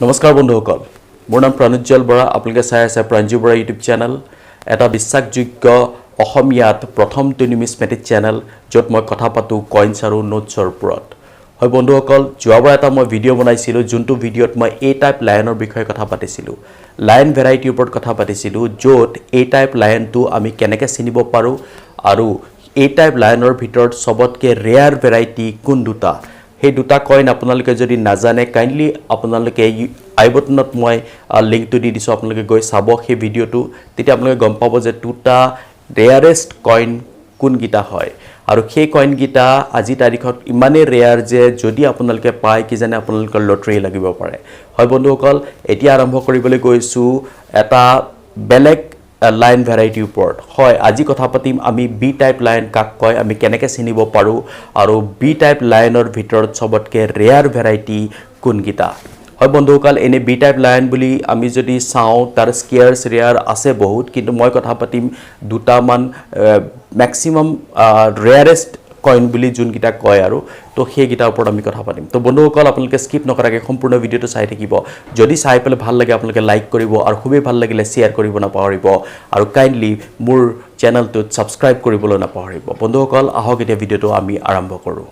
নমস্কাৰ বন্ধুসকল, মোৰ নাম প্ৰাণোজ্জ্বল বৰা। আপোনালোকে চাই আছে প্ৰাঞ্জু বৰা ইউটিউব চেনেল, এটা বিশ্বাসযোগ্য অসমীয়াত প্ৰথমটো নিউমিছমেটিক চেনেল, য'ত মই কথা পাতোঁ কইনছ আৰু নোটছৰ ওপৰত। হয় বন্ধুসকল, যোৱাবাৰ এটা মই ভিডিঅ' বনাইছিলোঁ, যোনটো ভিডিঅ'ত মই এ টাইপ লায়নৰ বিষয়ে কথা পাতিছিলোঁ, লায়ন ভেৰাইটিৰ ওপৰত কথা পাতিছিলোঁ, য'ত এ টাইপ লায়নটো আমি কেনেকৈ চিনিব পাৰোঁ আৰু এ টাইপ লায়নৰ ভিতৰত চবতকৈ ৰেয়াৰ ভেৰাইটি কোন দুটা, সেই দুটা কইন আপোনালোকে যদি নাজানে, কাইণ্ডলি আপোনালোকে আই বটনত মই লিংকটো দি দিছোঁ, আপোনালোকে গৈ চাব সেই ভিডিঅ'টো। তেতিয়া আপোনালোকে গম পাব যে দুটা ৰেয়াৰেষ্ট কইন কোনকেইটা হয়। আৰু সেই কইনকেইটা আজিৰ তাৰিখত ইমানেই ৰেয়াৰ যে যদি আপোনালোকে পায়, কিজানি আপোনালোকৰ লটাৰী লাগিব পাৰে। হয় বন্ধুসকল, এতিয়া আৰম্ভ কৰিবলৈ গৈছোঁ এটা বেলেগ লায়ন ভেৰাইটিৰ ওপৰত। হয়, আজি কথা পাতিম আমি বি টাইপ লায়ন কাক কয়, আমি কেনেকৈ চিনিব পাৰোঁ আৰু বি টাইপ লায়নৰ ভিতৰত চবতকৈ ৰেয়াৰ ভেৰাইটি কোনকেইটা হয়। বন্ধুসকল, এনেই বি টাইপ লায়ন বুলি আমি যদি চাওঁ, তাৰ স্কেয়াৰ্ছ ৰেয়াৰ আছে বহুত, কিন্তু মই কথা পাতিম দুটামান মেক্সিমাম ৰেয়াৰেষ্ট কইন বুলি যোনকেইটা কয় আৰু তো সেইকেইটাৰ ওপৰত আমি কথা পাতিম। তো বন্ধুসকল, আপোনালোকে স্কিপ নকৰাকৈ সম্পূৰ্ণ ভিডিঅ'টো চাই থাকিব। যদি চাই পেলাই ভাল লাগে, আপোনালোকে লাইক কৰিব আৰু খুবেই ভাল লাগিলে শ্বেয়াৰ কৰিব নাপাহৰিব আৰু কাইণ্ডলি মোৰ চেনেলটোত ছাবস্ক্ৰাইব কৰিবলৈ নাপাহৰিব। বন্ধুসকল, আহক এতিয়া ভিডিঅ'টো আমি আৰম্ভ কৰোঁ।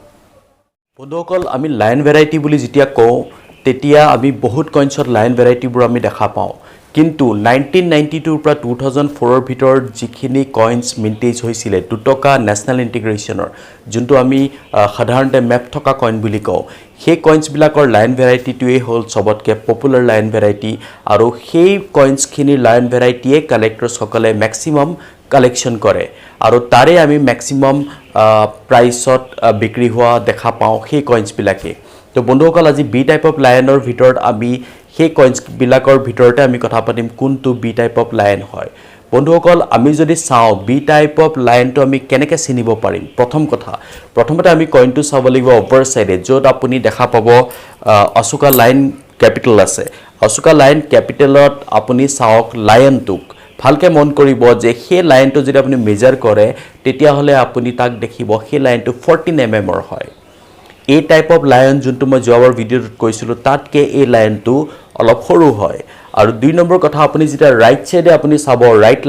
বন্ধুসকল, আমি লায়ন ভেৰাইটি বুলি যেতিয়া কওঁ, তেতিয়া আমি বহুত কইনছত লায়ন ভেৰাইটিবোৰ আমি দেখা পাওঁ। কিন্তু 1992ৰ পৰা 2004ৰ ভিতৰত যিখিনি কইনছ মিণ্টেজ হৈছিলে, 2 টকা নেশ্যনেল ইণ্টিগ্ৰেশ্যনৰ, যোনটো আমি সাধাৰণতে মেপ থকা কইন বুলি কওঁ, সেই কইনছবিলাকৰ লায়ন ভেৰাইটিটোৱেই হ'ল চবতকৈ পপুলাৰ লায়ন ভেৰাইটি। আৰু সেই কইনছখিনিৰ লায়ন ভেৰাইটিয়ে কালেক্টৰ্ছসকলে মেক্সিমাম কালেকশ্যন কৰে আৰু তাৰে আমি মেক্সিমাম প্ৰাইচত বিক্ৰী হোৱা দেখা পাওঁ সেই কইনছবিলাকে। তো বন্ধুসকল, আজি বি টাইপ অফ লায়নৰ ভিতৰত আমি সেই কইনছবিলাকৰ ভিতৰতে আমি কথা পাতিম, কোনটো বি টাইপ অফ লায়ন হয়। বন্ধুসকল, আমি যদি চাওঁ, বি টাইপ অফ লায়নটো আমি কেনেকৈ চিনিব পাৰিম? প্ৰথম কথা, প্ৰথমতে আমি কইনটো চাব লাগিব অভাৰ চাইডে, য'ত আপুনি দেখা পাব অশোকা লায়ন কেপিটেল আছে। অশোকা লায়ন কেপিটেলত আপুনি চাওক, লায়নটোক ভালকৈ মন কৰিব যে সেই লাইনটো যদি আপুনি মেজাৰ কৰে, তেতিয়াহ'লে আপুনি তাক দেখিব সেই লাইনটো 14 এম এমৰ হয়। এই টাইপ অফ লায়ন যোনটো মই যোৱাবাৰ ভিডিঅ'টোত কৈছিলোঁ, তাতকৈ এই লায়নটো অলপ সৰু হয়। আৰু 2 নম্বৰ কথা, আপুনি যেতিয়া ৰাইট ছাইডে আপুনি চাব, ৰাইট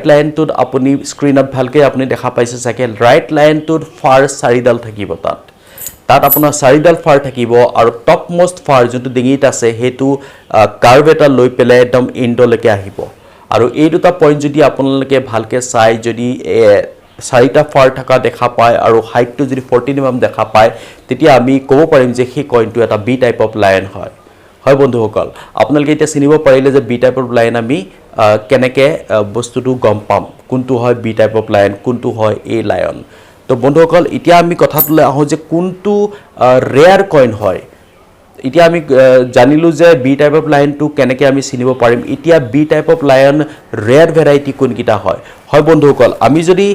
লায়নটোত আপুনি স্ক্ৰীণত ভালকৈ আপুনি দেখা পাইছে চাগে, ৰাইট লায়নটোত ফাৰ চাৰিডাল থাকিব। তাত তাত আপোনাৰ চাৰিডাল ফাৰ থাকিব আৰু টপ মষ্ট ফাৰ যোনটো ডিঙিত আছে, সেইটো কাৰ্ভ এটা লৈ পেলাই একদম ইণ্ডলৈকে আহিব। আৰু এই দুটা পইণ্ট যদি আপোনালোকে ভালকৈ চাই, যদি চাৰিটা ফাৰ থকা দেখা পায় আৰু হাইটটো যদি 14 এম দেখা পায়, তেতিয়া আমি ক'ব পাৰিম যে সেই কইনটো এটা বি টাইপ অফ লায়ন হয়। হয় বন্ধুসকল, আপোনালোকে এতিয়া চিনিব পাৰিলে যে বি টাইপ অফ লায়ন আমি কেনেকৈ বস্তুটো গম পাম, কোনটো হয় বি টাইপ অফ লায়ন, কোনটো হয় এ লায়ন। তো বন্ধুসকল, এতিয়া আমি কথাটোলৈ আহোঁ যে কোনটো ৰেয়াৰ কইন হয়। এতিয়া আমি জানিলোঁ যে বি টাইপ অফ লায়নটো কেনেকৈ আমি চিনিব পাৰিম। এতিয়া B type of lion rare variety কোনকেইটা হয়? হয় বন্ধুসকল, আমি যদি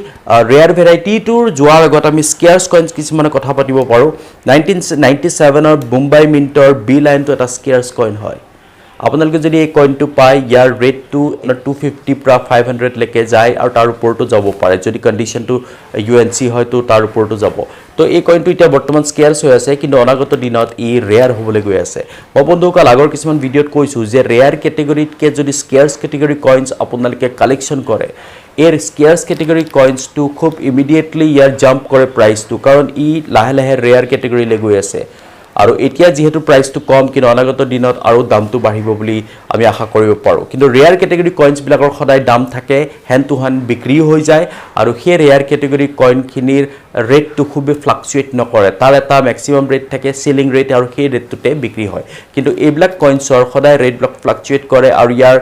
ৰেয়াৰ ভেৰাইটিটোৰ যোৱাৰ আগত আমি স্কেয়াৰ্ছ কইনছ কিছুমানে কথা পাতিব পাৰোঁ। 1997ৰ মুম্বাই মিণ্টৰ বি লায়নটো এটা স্কেয়াৰ্ছ কইন হয়। আপোনালোকে যদি এই কইনটো পায়, ইয়াৰ ৰেটটো 250ৰ পৰা 500লৈকে যায় আৰু তাৰ ওপৰতো যাব পাৰে। যদি কণ্ডিশ্যনটো ইউএনচি হয়, তো তাৰ ওপৰতো যাব। তো এই কইনটো এতিয়া বৰ্তমান স্কেয়াৰ্ছ হৈ আছে, কিন্তু অনাগত দিনত ই ৰেয়াৰ হ'বলৈ গৈ আছে। মই বন্ধুসকল আগৰ কিছুমান ভিডিঅ'ত কৈছোঁ যে ৰেয়াৰ কেটেগৰীতকৈ যদি স্কেয়াৰ্ছ কেটেগৰী কইনছ আপোনালোকে কালেকশ্যন কৰে, এই স্কেয়াৰ্ছ কেটেগৰী কইনছটো খুব ইমিডিয়েটলি ইয়াৰ জাম্প কৰে প্ৰাইচটো, কাৰণ ই লাহে লাহে ৰেয়াৰ কেটেগৰীলৈ গৈ আছে। আৰু এতিয়া যিহেতু প্ৰাইচটো কম, কিন্তু অনাগত দিনত আৰু দামটো বাঢ়িব বুলি আমি আশা কৰিব পাৰোঁ। কিন্তু ৰেয়াৰ কেটেগৰী কইনছবিলাকৰ সদায় দাম থাকে, হেণ্ড টু হেণ্ড বিক্ৰীও হৈ যায় আৰু সেই ৰেয়াৰ কেটেগৰী কইনখিনিৰ ৰেটটো খুবেই ফ্লাকচুৱেট নকৰে। তাৰ এটা মেক্সিমাম ৰেট থাকে, চিলিং ৰেট, আৰু সেই ৰেটটোতে বিক্ৰী হয়। কিন্তু এইবিলাক কইনছৰ সদায় ৰেটবিলাক ফ্লাকচুৱেট কৰে আৰু ইয়াৰ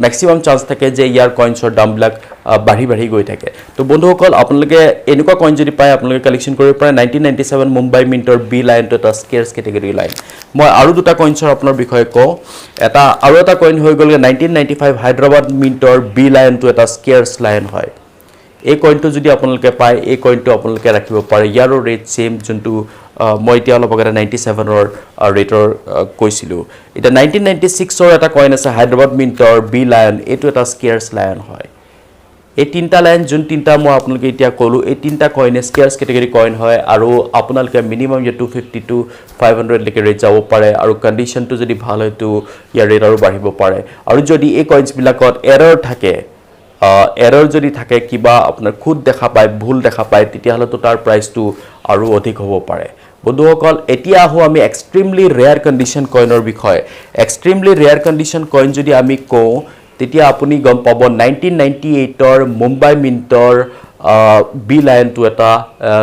মেক্সিমাম চান্স থাকে যে ইয়াৰ কইনছৰ দামবিলাক বাঢ়ি বাঢ়ি গৈ থাকে। তো বন্ধুসকল, আপোনালোকে এনেকুৱা কইন যদি পায়, আপোনালোকে কালেকশ্যন কৰিব পাৰে। 1997 মুম্বাই মিণ্টৰ বি লায়নটো এটা স্কেয়াৰ্ছ কেটেগৰী লায়ন। মই আৰু দুটা কইনছৰ আপোনাৰ বিষয়ে কওঁ। এটা আৰু এটা কইন হৈ গ'ল 1995 হায়দৰাবাদ মিণ্টৰ বি লায়নটো এটা স্কেয়াৰ্ছ লায়ন হয়। এই কইনটো যদি আপোনালোকে পায়, এই কইনটো আপোনালোকে ৰাখিব পাৰে। ইয়াৰো ৰেট ছেইম, যোনটো মই এতিয়া অলপ আগতে 97ৰ ৰেটৰ কৈছিলোঁ। এতিয়া 1996ৰ এটা কইন আছে, হায়দৰাবাদ মিণ্টৰ বি লায়ন, এইটো এটা স্কেয়াৰ্ছ লায়ন হয়। এই তিনিটা লাইন, যোন তিনিটা মই আপোনালোকে এতিয়া ক'লোঁ, এই তিনিটা কইনে স্কেয়াৰ্ছ কেটেগৰী কইন হয় আৰু আপোনালোকে মিনিমাম ইয়াত 250 টু 500লৈকে ৰেট যাব পাৰে আৰু কণ্ডিশ্যনটো যদি ভাল হয় তো ইয়াৰ ৰেট আৰু বাঢ়িব পাৰে। আৰু যদি এই কইনছবিলাকত এৰৰ থাকে, এৰৰ যদি থাকে, কিবা আপোনাৰ খুঁত দেখা পায়, ভুল দেখা পায়, তেতিয়াহ'লেতো তাৰ প্ৰাইচটো আৰু অধিক হ'ব পাৰে। বন্ধুসকল, এতিয়া আহোঁ আমি এক্সট্ৰিমলি ৰেয়াৰ কণ্ডিশ্যন কইনৰ বিষয়ে। এক্সট্ৰিমলি ৰেয়াৰ কণ্ডিশ্যন কইন যদি আমি কওঁ, তেতিয়া আপুনি গম পাব 1998ৰ মুম্বাই মিণ্টৰ বি লায়নটো এটা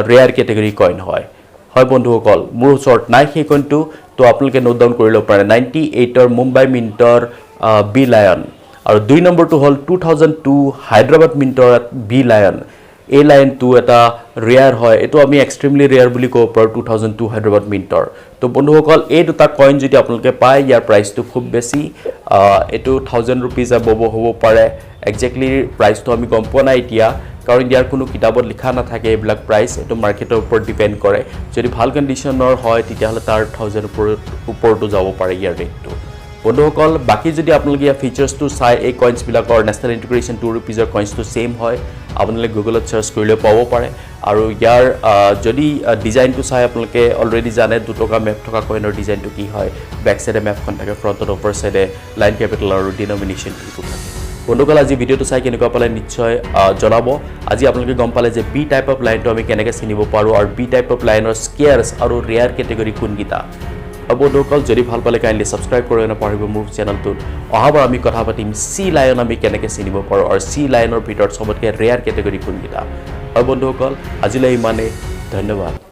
ৰেয়াৰ কেটেগৰী কইন হয়। হয় বন্ধুসকল, মোৰ ওচৰত নাই সেই কইনটো, তো আপোনালোকে নোট ডাউন কৰি ল'ব পাৰে, 98ৰ মুম্বাই মিণ্টৰ বি লায়ন। আৰু দুই নম্বৰটো হ'ল 2002 হায়দৰাবাদ মিণ্টৰ বি লায়ন। এই লায়নটো এটা ৰেয়াৰ হয়। এইটো আমি এক্সট্ৰিমলি ৰেয়াৰ বুলি ক'ব পাৰোঁ, 2002 হায়দৰাবাদ মিণ্টৰ। তো বন্ধুসকল, এই দুটা কইন যদি আপোনালোকে পায়, ইয়াৰ প্ৰাইচটো খুব বেছি। এইটো 1000 ৰুপিজ এবভ হ'ব পাৰে। একজেক্টলি প্ৰাইচটো আমি গম পোৱা নাই এতিয়া, কাৰণ ইয়াৰ কোনো কিতাপত লিখা নাথাকে এইবিলাক প্ৰাইচ। এইটো মাৰ্কেটৰ ওপৰত ডিপেণ্ড কৰে। যদি ভাল কণ্ডিশ্যনৰ হয়, তেতিয়াহ'লে তাৰ 1000 ওপৰতো যাব পাৰে ইয়াৰ ৰেটটো। বন্ধুসকল, বাকী যদি আপোনালোকে ইয়াৰ ফিচাৰ্ছটো চাই, এই কইনছবিলাকৰ নেশ্যনেল ইণ্টিগ্ৰেশ্যন 2 ৰুপিজৰ কইনছটো ছেইম হয়। আপোনালোকে গুগলত চাৰ্চ কৰিলেও পাব পাৰে। আৰু ইয়াৰ যদি ডিজাইনটো চাই, আপোনালোকে অলৰেডি জানে 2 টকা মেপ থকা কইনৰ ডিজাইনটো কি হয়। বেক চাইডে মেপখন থাকে, ফ্ৰণ্টত অপাৰ চাইডে লাইন কেপিটেল আৰু ডিনমিনেশ্যনটো থাকে। বন্ধুসকল, আজি ভিডিঅ'টো চাই কেনেকুৱা পালে নিশ্চয় জনাব। আজি আপোনালোকে গম পালে যে বি টাইপ অফ লাইনটো আমি কেনেকৈ চিনিব পাৰোঁ আৰু বি টাইপ অফ লাইনৰ স্কেয়াৰ্ছ আৰু ৰেয়াৰ কেটেগৰী কোনকেইটা। আৰু বন্ধুসকল, যদি ভাল পালে কাইণ্ডলি ছাবস্ক্ৰাইব কৰিব নাপাহৰিব মোৰ চেনেলটোত। অহাবাৰ আমি কথা পাতিম চি লায়ন আমি কেনেকৈ চিনিব পাৰোঁ আৰু চি লায়নৰ ভিতৰত চবতকৈ ৰেয়াৰ কেটেগৰী কোনকেইটা হয়। বন্ধুসকল, আজিলৈ ইমানেই। ধন্যবাদ।